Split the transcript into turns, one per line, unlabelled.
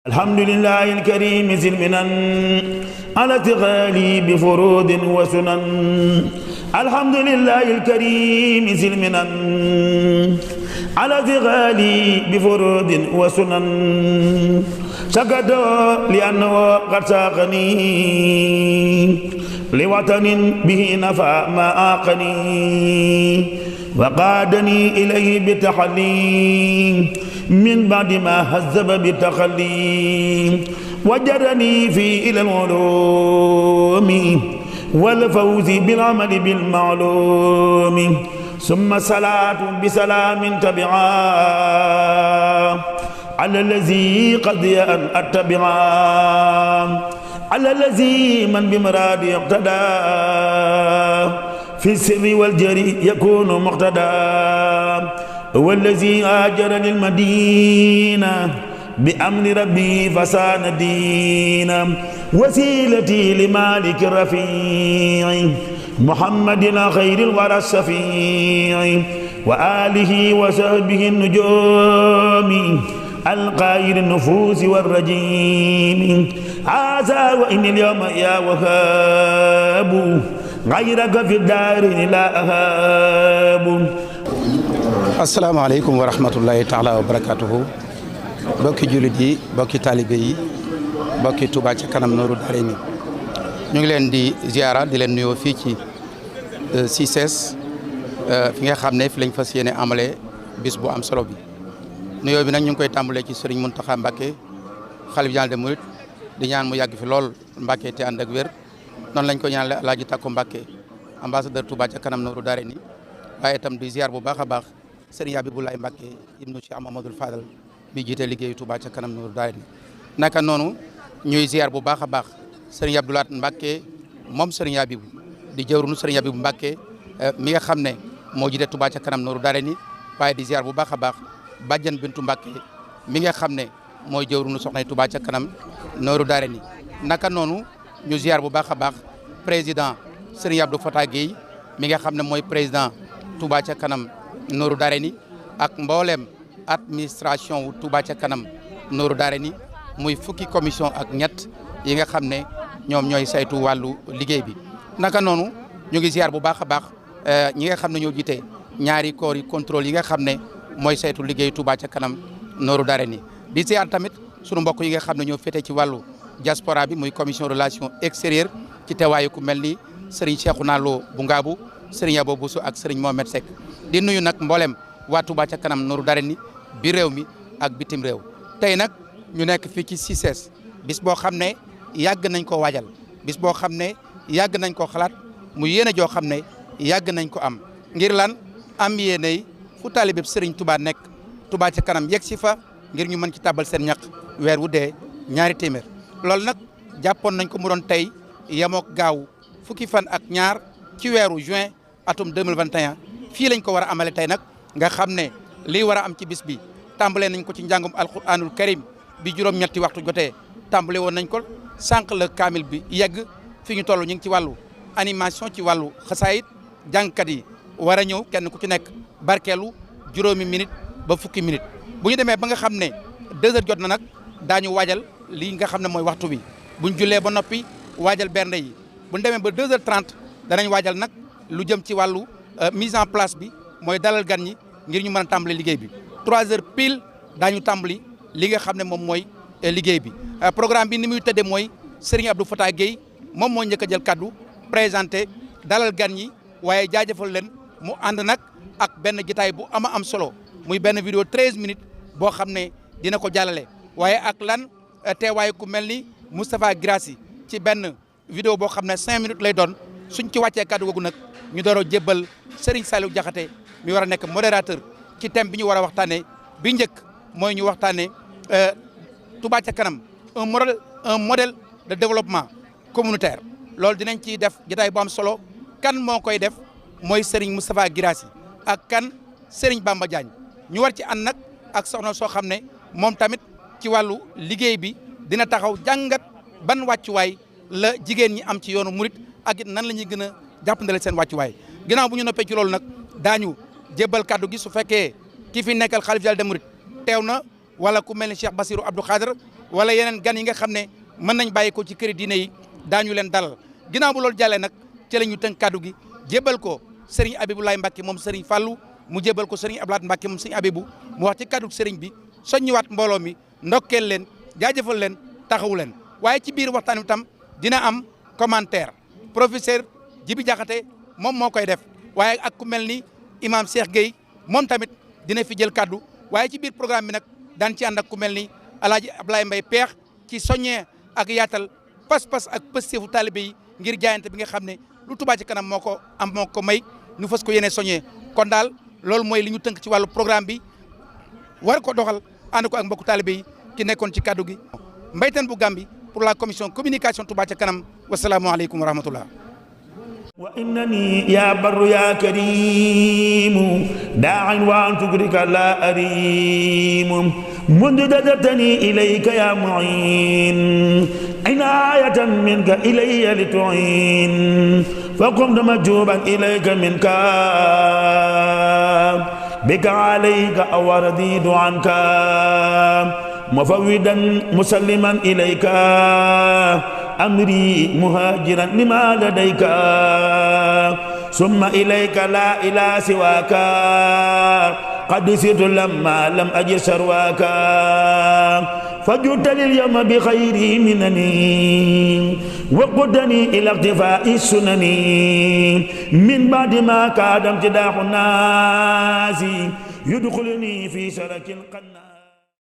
الحمد لله الكريم ذي المنن على اتغالي بفروض وسنن. الحمد لله الكريم ذي المنن على اتغالي بفروض وسنن. سكت لأنه قد ساقني لوطن به نفع ما آقني وقادني إليه بتحلي من بعد ما هذب بالتخلي وجرني في إلى العلوم والفوز بالعمل بالمعلوم. ثم صلاة بسلام تبعا على الذي قضي أن أتبعا على الذي من بمراد يقتدى في السر والجري يكون مقتدى. هو الذي هاجر للمدينة بأمر ربي فسان دينا. وسيلتي لمالك الرفيع محمد خير الورى الشفيع وآله وصحبه النجوم القائر النفوس والرجيم. هذا وإن اليوم يا وهاب غيرك في الدار لا أهاب.
asalaamaaleykum wa rahmatullahi taala wa barakatuhu. bokki jullit yi bokki taalibe yi bokki Tuuba ca kanam nooru daare ni ñu ngi leen di ziara di leen nuyoo fii ci CICES fi nga xam ne fi lañ fas yéene amale bis bu am solo bi. nuyoo bi nag ñu ngi koy tàmbalee ci Serigne Mountakha Mbacké xalif général des mourides di ñaan mu yàgg fi lool Mbacké te ànd ak wér. noonu lañ ko ñaanal Alaaji Takko Mbacké ambassadeur Tuuba ca kanam nooru daare ni waaye itam di ziar bu baax a baax Serigne Abibulaay Mbacké ibnu Cheikh Mamadou Fadal bi jiite liggéeyu Tuuba ca kanam nooru daare ni naka noonu ñuy ziar bu baax a baax Serigne Abdoulaat Mbacké moom Serigne Abibu di jëwrunu Serigne Abibu Mbacké mi nga xam ne moo jiite Tuuba ca kanam nooru daare ni waaye di ziar bu baax a baax Bàjjan Bintu Mbacké mi nga xam ne mooy jëwrunu Soxnay Tuuba ca kanam nooru daare ni naka noonu ñu ziar bu baax a baax président Serigne Abdou Fatah Guèye mi nga xam ne mooy président Tuuba ca kanam nooru daare ni ak mboolem administration wu Tuuba ca kanam nooru daare ni muy fukki commission ak ñett yi nga xam ne ñoom ñooy saytu wàllu liggéey bi. naka noonu ñu ngi ziar bu baax a baax ñi nga xam ne ñoo jiite ñaari corps yi contrôle yi nga xam ne mooy saytu liggéey Tuuba ca kanam nooru daare ni di ziar tamit sunu mbokk yi nga xam ne ñoo féete ci wàllu diaspora bi muy commission relation extérieure ci teewaayu ku mel ni Serigne Cheikhouna Lo bu Ngaabu Serigne Abo Bousso ak Serigne Mohamed Seck di nuyu nag mboolem waa Tuuba ca kanam nooru daare ni bi réew mi ak bitim réew. tey nag ñu nekk fii ci CICES bis boo xam ne yàgg nañ ko waajal bis boo xam ne yàgg nañ ko xalaat mu yéene joo xam ne yàgg nañ ko am ngir lan am yéeney fu taalibe Serigne Touba nekk Tuuba ca kanam yegg si fa ngir ñu mën ci tàbbal seen ñaq weer wu dee ñaari téeméer. loolu nag jàppoon nañ ko mu doon tey yemook gaaw fukki fan ak ñaar ci weeru juin atum 2021 fii lañ ko war a amale tey nag nga xam ne lii war a am ci bis bi tàmbale nañ ko ci njàngum alquranul karim bi juróom-ñetti waxtu jotee tàmbale woon nañ ko sànq la kaamil bi yegg fi ñu toll ñu ngi ci wàllu animation ci wàllu xasaayit jàngkat yi war a ñëw kenn ku ci nekk barkeelu juróomi minute ba fukki minute bu ñu demee ba nga xam ne 2 heures jot na nag daañu waajal lii nga xam ne mooy waxtu bi buñ jullee ba noppi waajal bernde yi bu ñu demee ba 2h30 danañ waajal nag lu jëm ci wàllu mise en place bi mooy dalal gan ñi ngir ñu mën a tàmbali liggéey bi 3h pile daañu tàmbali li nga xam ne moom mooy liggéey bi. programme bi ni muy tëddee mooy Serigne Abdou Fatah Guèye moom moo njëkk a jël kaddu présenté dalal gan ñi waaye jaajëfal leen mu ànd nag ak benn jotaay bu ama am solo muy benn vidéo 13 minutes boo xam ne dina ko jàllale waaye ak lan teewaayu ku mel ni Moustapha Grassi ci benn vidéo boo xam ne 5 minutes lay doon suñ ci wàccee kàddu googu nag ñu door a jébbal Serigne Saliou Diakhaté mi war a nekk modérateur ci thème bi ñu war a waxtaanee bi njëkk mooy ñu waxtaanee Tuuba ca kanam un modèle de développement communautaire. loolu dinañ ciy def jotaay bu am solo kan moo koy def mooy Serigne Moustapha Grassi ak kan Serigne Bamba Diagne ñu war ci ànd nag ak soxna soo xam ne moom tamit ci wàllu liggéey bi dina taxaw jàngat ban wàccuwaay la jigéen ñi am ci yoonu murit ak it nan la ñuy gën a jàppandale seen wàccuwaay ginnaaw bu ñu noppee ci loolu nag daañu jébbal kaddu gi su fekkee ki fi nekkal xalif général des mourides teew na wala ku mel ni Cheikh Bassirou Abdou Khadre wala yeneen gan yi nga xam ne mën nañ bàyyi ko ci këri diine yi daañu leen dalal ginnaaw bu loolu jàllee nag ci la ñu tënk kaddu gi jébbal ko Serigne Abiboulaye Mbacke moom Serigne Fallou mu jébbal ko Serigne Ablaat Mbacke moom Serigne Abibou mu wax ci kaddu Serigne bi soññiwaat mbooloo mi ndokkeel leen jaajëfal leen taxawu leen waaye ci biir waxtaan wi tam dina am commentaire professeur Djibi Diakhaté moom moo koy def waaye ak ku mel ni imam Cheikh Gueye moom tamit dina fi jël kaddu waaye ci biir programme bi nag daan ci ànd ak ku mel ni Alaaji Ablaye Mbaye Peex ci soññee ak yaatal pas-pas ak pësteefu taalibe yi ngir jaayante bi nga xam ne lu Touba ci kanam moo ko may ñu fas ko yéene soññee kon daal loolu mooy li ñu tënk ci wàllu programme bi war ko doxal ànd ko ak mbokku taalibe yi ki nekkoon ci kaddu gi Mbaye Ten bu Gàmbi pour la commission communication Touba ca kanam wasalaamualeykum wa rahmatullah
wa innani ya barru ya karimu da'in wa an tukrika la arimu mundu dadatani ilayka ya mu'in inayatan minka ilayya litu'in faqum majuban ilayka minka bika alayka aw radidu anka mufawwidan musalliman ilayka أمري مهاجرا لما لديك ثم إليك لا إله سواك قد سرت لما لم أجد سرواك فجئت لليوم بخير منني وقدني إلى اقتفاء السنن من بعد ما كاد امتداح الناس يدخلني في شرك القناة